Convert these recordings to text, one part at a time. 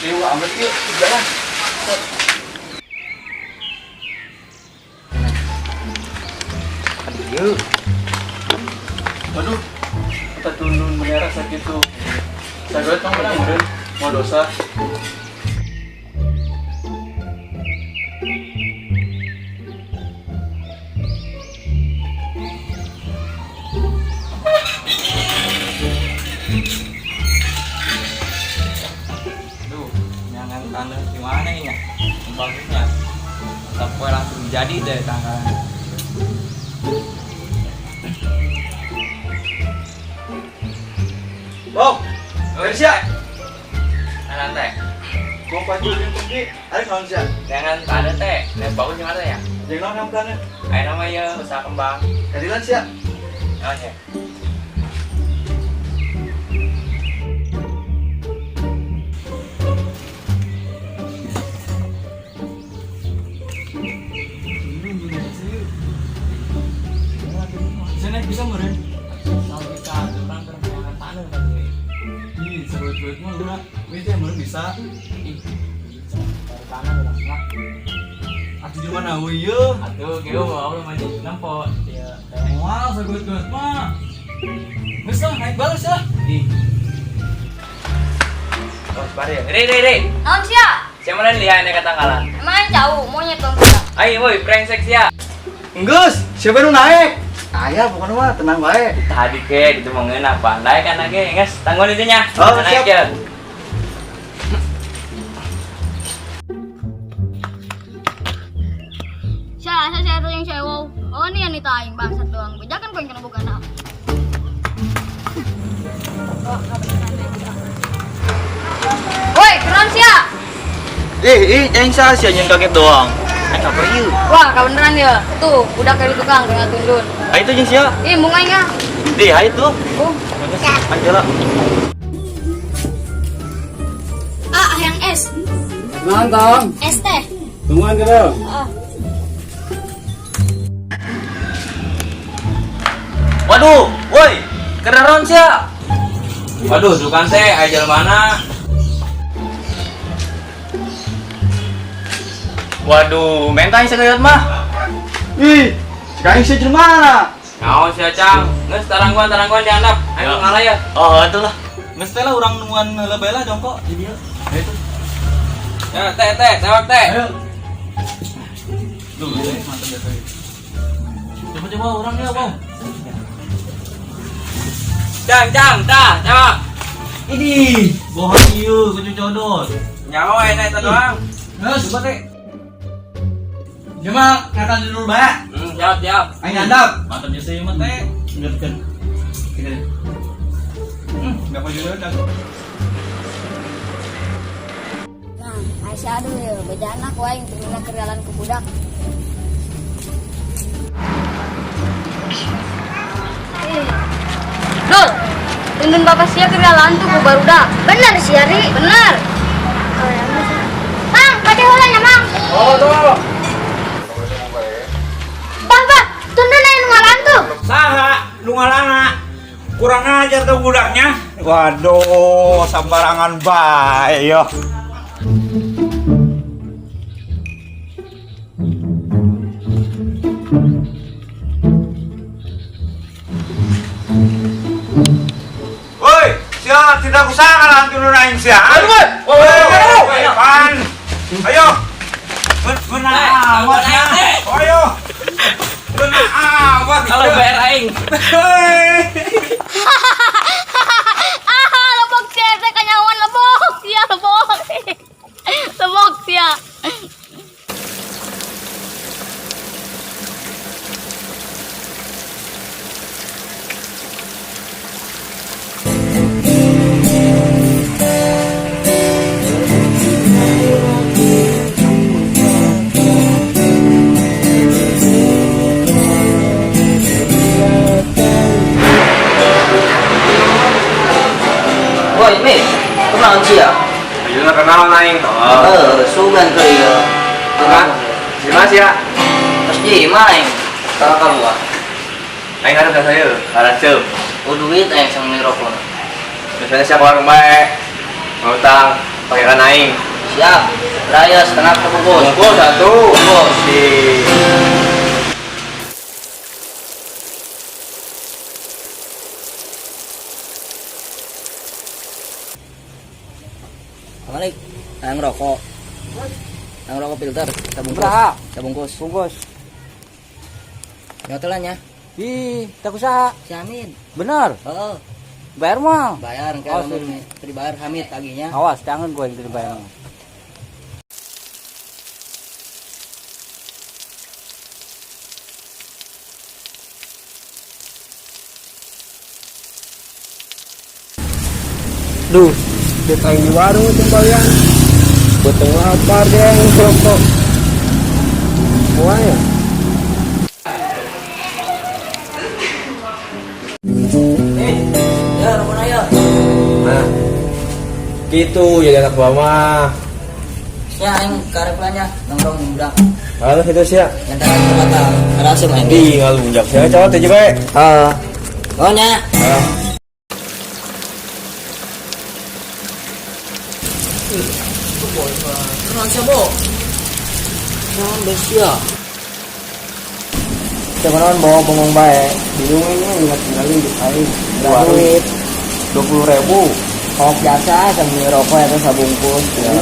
Ieu amat ieu jalan. Aduh. Waduh. Kita tundun bendera sakitu. Sagoet mah menang meureun. Mau dosa. Aduh, jangan tanah gimana ini ya? Bagusnya. Sampai langsung jadi deh tanggalan. Bok, beres ya? Tanah teh. Mau paju jeung pergi, ari naon sia? Jangan tanah teh. Nah, bagus gimana ya? Jeung naon tanah? Ayo namanya usaha kembang. Kadilan sia. Naon ya? Bisa naik bisa meureun. Kalau bisa orang kerjaan tanah kan gue. Ih, sagoet-goet mah udah. Wih, teh meureun bisa. Ih, dari tanah udah lah. Atuh di mana euy ieu? Atuh, kira mau orang maju nempo. Iya, teh. Moal sagoet-goet mah. Geus lah, naik balas lah. Ih. Oh, separe ya. Re, re, re. Naon sia? Siapa mana lihat ini ketangkalan? Emang aing jauh, monyet dong kita. Ayo, woi, brengsek sia. Enggeus, siapa nu naik? Aya pokoknya mah tenang bae. Tadi ke gitu mau ngeunah pandai kan lagi, guys. Tanggung itunya. Oh, Naik siap. ya. Sia, asa sia yang sewo. Oh, ini yang aing bangsat doang. Bejakan kau yang kena bukan. Woi, keren sia. Ih, ih, aing salah sia nyen kaget doang. Aing apa ieu? Wah, kebeneran ya. Tuh, udah kayak di tukang kena tundun. Aing tuh jeung sia. Ih, mung aing ah. Di, aing tuh. Oh. Aing jalan. Ah, yang es. Nantang. Es teh. Tungguan kita. Ah. Waduh, woi, kereron sia. Waduh, dukan teh aja mana? Waduh, mentai segayot mah. Ih, sekarang sia jeung mana? Naon sia cang? Geus tarangguan dihandap. Ayo ngalah ya. Oh, itulah. Geus teh lah urang nungguan heula bae lah jongkok di dieu. Ayo tuh. Ya, teh teh, tewak teh. Ayo. Duh, teh mantep ya teh. Coba-coba urang ya, Bang. Cang, cang, tah, tewak. Ini, bohong ieu kucu codot. Nyawa enak eta doang. Geus, coba teh. Cuma ngakan dulu bae. Siap, siap. Aing nyandap. Mantap jasa ieu mah teh. Ngerkeun. Enggak apa juga dah. Nah, Aisyah aduh ya, bejana ku aing tunduna kerjalan ku budak. Dul, tundun bapak sia kerjalan tuh ku barudak. Bener sia, Ri. Bener. Mang, kade heula nya, Mang. Oh, tuh. Bang, Bang, tundun aya nu ngalan tuh. Saha nu ngalana? Kurang ajar tuh budaknya. Waduh, sembarangan bae yo. Woi, sia tidak usah ngalan turun aing sia. Aduh, woi. Woi, Woi, pan. Ayo. Benar amat ya. Ayo. Benar amat. Kalau bayar aing. Hei. Ah, lebok sia teh kanyawan lebok sia lebok. Lebok sia. Woi, Mi, kenal sia? Ayeuna kenal aing. Eh, sugan ke ieu. Kan? Gimana sih ya? Terus di aing. Kalau keluar. Aing harus saya, harus. Oh duit aing sama rokok. Biasanya siapa warung bae. Mau utang. Pakai kan aing. Siap. Raya setengah kebungkus. Bungkus satu. Bungkus. Di. Balik. Ang rokok. Ang rokok filter. Kita bungkus. Berapa? Kita bungkus. Bungkus. Nyotelannya. Ih, tak usah. Si Hamid. Benar. Oh, Bayar mah. bayar Oh, kan sini. dibayar Hamid taginya. Awas, jangan gue yang dibayar. Duh, duit aing di warung itu kalian. Botong lapar dia yang rokok. Wah ya. Ya, rokok ayo. Nah, gitu jadi anak buah mah. Ya, aing kareplanya nongkrong budak. Halo itu sih ya. Yang tadi batang. Ada asem aing. Tinggal lunjak sih, cowok tuh juga. Heeh. Oh nya. Ah. Tenang siapa? Naon besia. Siapa naon bawa bengong bae. Bingung ini ingat tinggalin di aing. Duit. 20.000. Kok biasa sambil rokok atau sabungkus. Ya.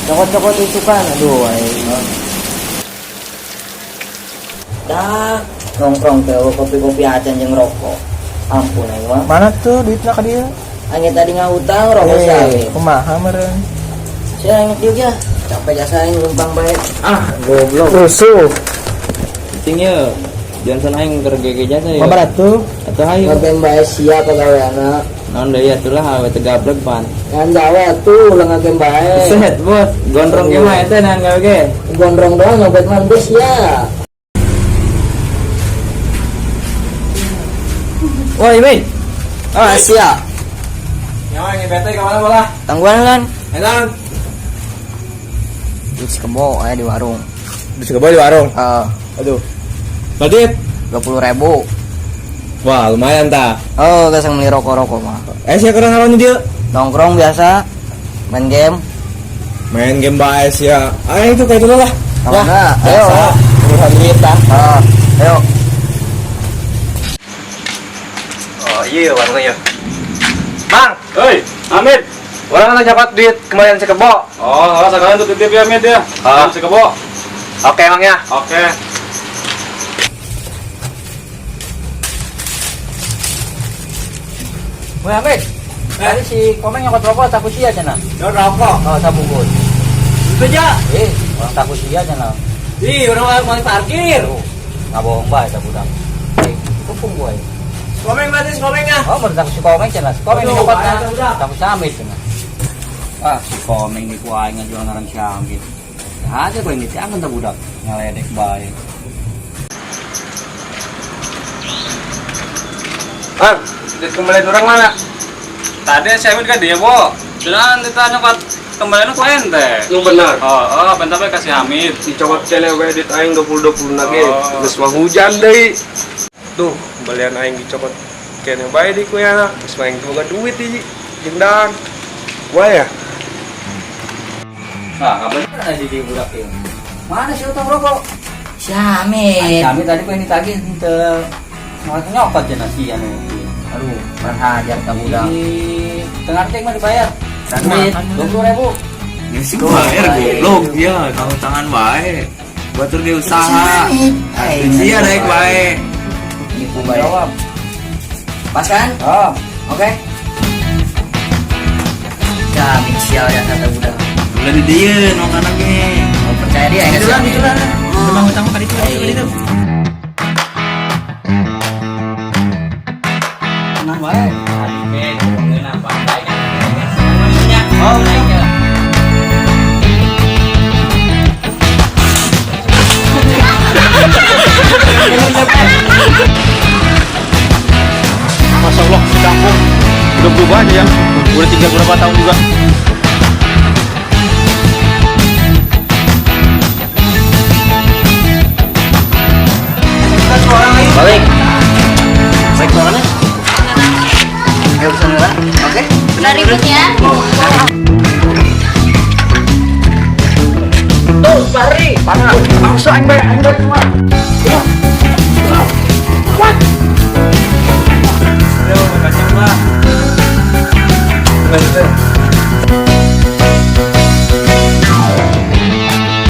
Cokot-cokot itu kan, aduh aing. Dah, nongkrong teh kopi-kopi acan jeung rokok. Ampun aing mah. Mana tuh duitnya ke dia? Aing tadi ngahutang rokok si Hamid. Kumaha meureun? Saya inget juga. Capek jasa aing numpang bae. Ah, goblok. Rusuh. Penting ya. Johnson aing keur gege jasa ya. Mabarat tuh. Atuh ayo. Ngegem bae sia pagaweana. Naon deui atulah awe teu gablek pan. Ngan gawe tuh ulah ngegem bae. Set, bos. Gondrong ge mah eta nahan gawe ge. Gondrong doang nyopet mah geus ya. Woi, Min. Ah, sia. Nyawa yang bete ke mana bola? Tangguhan lan. Enak. Duit si kebo aya di warung. Di kebo di warung. Heeh, Aduh. Berarti 20.000. wah, lumayan ta. Oh, geus beli rokok-rokok mah. Siapa kurang naon dia? Nongkrong biasa, main game. Main game bae ya. Ayo itu kayak itu lah. Kemana? Ayo. Biasa. Urusan duit ta. Ah, ayo. Oh, iya warungnya ya. Mang, Hei, Amit. orang kan dapat duit kembalian si kebo. Oh, salah sekalian tuh titip ya, Amit ya. Ah. Si kebo. Oke, Mang ya. Oke. Woi, Hamid. Tadi si Komeng nyokot rokok takut sia cenah. Yo rokok. Oh, sabungkus. Itu aja. Orang takut sia cenah. Ih, orang mau parkir. Nggak bohong bae ta budak. Kupung gue. Komeng berarti si Komeng ah. Oh, baru takut si Komeng cenah. Si Komeng Aduh, nyokot bahaya tuh budak. takut si Hamid cenah. Ah, si Komeng ni ku aing ngajual ngaran si Hamid. Ya aja gue ini jangan ta budak ngaledek bae. Bang, duit kembalian orang mana? Tadi si Amit kan dia, Bo. Jangan ditanya nyokot kembalian ku ente. Lu benar. Oh, oh, bentar bae kasih Hamid. Dicokot kene we duit aing 20 nage. Oh. Geus mah hujan deui. Tuh, kembalian aing dicokot kene bae di kuyana. Geus mah aing boga duit di jeung dang. Wah ya. Nah, kapan aja di budak ieu? Mana sih utang rokok? Si Hamid. Si Hamid tadi ku yang ditagih henteu nyokot cenah si anu. Aduh, kurang ajar ta budak. Di tengah teh mah dibayar. Duit 20.000. Ya sih bayar goblok dia, kamu tangan bae. Batur ge usaha. Sia naik bae. Nipu bae. Jawab. Pas kan? Oh. Oke. Kami sial ya kata budak. Ulah di dieu makan ge. Mau percaya dia ya si Hamid. Utang utang ka ditu ka ditu. Tenang bae. Oh, naik ya. Masya Allah, di kampung udah berubah aja ya. Udah tinggal berapa tahun juga. Balik. Baik banget. Ayo kesana lah. Oke. Udah ribut ya. Usah aing bae, aing bae mah. Aduh, makasih, Pak. Nggak.